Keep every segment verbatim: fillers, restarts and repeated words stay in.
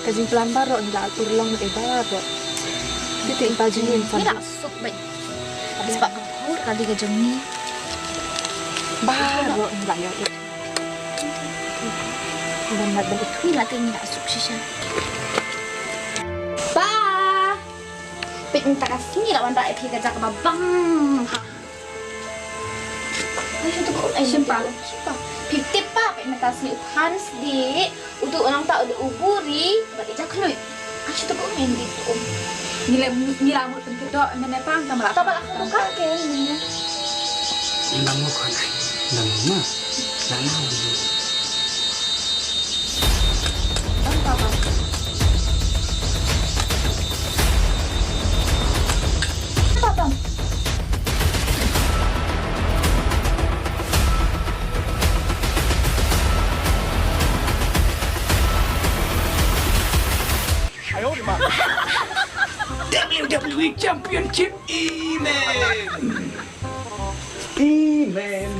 Ka jingplan baroh ngi la urlong ïa baroh. Titi ba jingim. Ngi la suk bad. Spah ka khur kali ka jong ngi. Baroh ngi la ïoh. Ngi la suk shisha. Pa! Peit mynta ka sngi la wanrah ïa phi ka jaka ba bang. Ai, shu tip, ai, shim pa. Shim pa. Phi tip pa, peit mynta sngi u Hans di, utu u nongta u buri bad i Jakhluit. Ai, shu tip, em di tu. Ngi la, ngi la mut pynkyndoh mynne pa, tang ba la. Tang ba la ka tu ka ke mynne. Nang mut ka nai. Nang mut. Nang mut. W W E Championship, amen. Amen.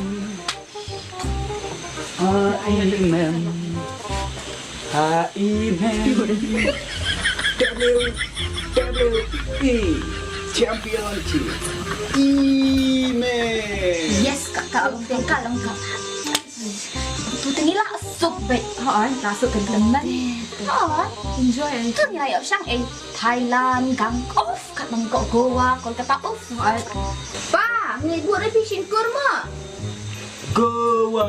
Amen. Amen. W W E Championship. Amen. Yes, kakak, kakak lengkap. Tu tengila suk bet. Ha, la suk kan kelemban. Ha, enjoy. Tu ngi la ïoh shang eh. Thailand, Gang, uff, kat Bangkok, Goa, Kolkata, uff. Pa, ngi buat revision kurma. Goa.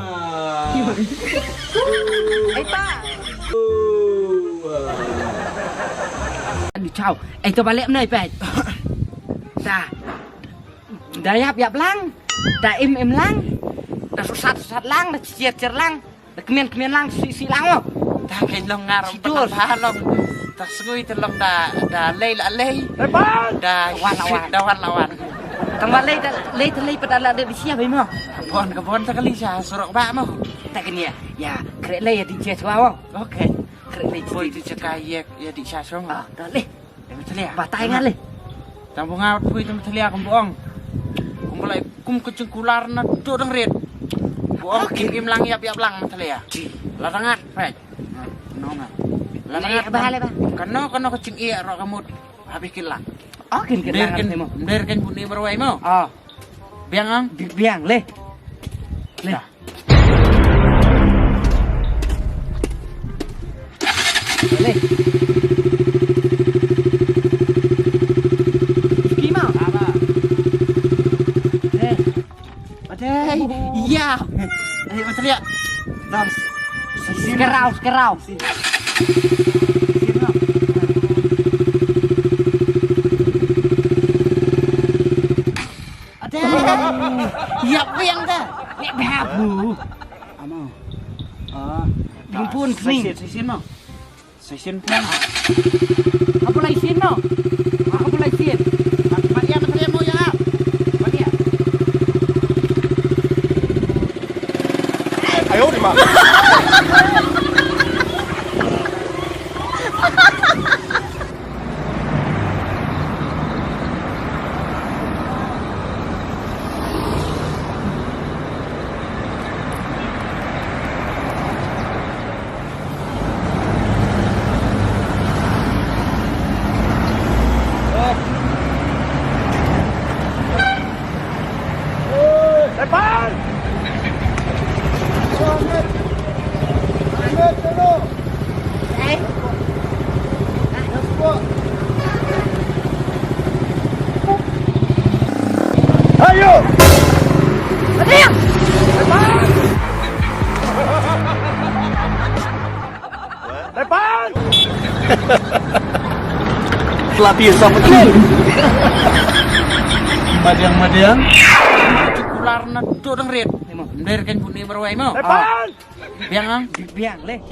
Eh, pa. Goa. Aduh, chau. Eh, to balik menai, pet. Dah. Dah ïap, ïap lang. Dah im, im lang. Dah susah, susah lang. Dah cier, cier lang. Da kmen kmen lang si si lang mo. Da kein long ngar. Sidur. Da long. Da sngui te long da da lei la lei. Da wan la wan. Da wan la wan. Tang ba lei da lei te lei pa da la de bisia bai mo. Ka bon ka bon ta kali sa surok ba mo. Ta kenia. Ya, kre lei ya di jes wa mo. Okay. Kre lei. Boi tu caka yek ya di sa song. Ah, da lei. Tang thalia. Batai ngan le. Tang bunga pui tang thalia kum buong. Kum lai kum kucing kular na tu dang rit. Buong kim kim lang yap yap lang thalia. La dangat pet. No nga. La dangat. Ba le ba. Kano kano kucing iya ro kamut. Habis kilang. Oh kin kilang. Ber ken buni marwai mo. Oh. Biang ang. Biang le. Le. Skerau, skerau. Ate. Ïap biang ta. Nek babu. Amo. Ah. Pingpun ping. Saisin, saisin mo. Saisin pun. Apa laisin mo? Apa laisin? Apa dia menteri mo ya? Apa dia? Ayo di mana? Depan! Ayo! Ading! Depan! Pelatih sama tu. Madiang, madiang. Kular na tu dang rit. Nder kan bunyi marwai mo. Depan! Biang ang? Biang le.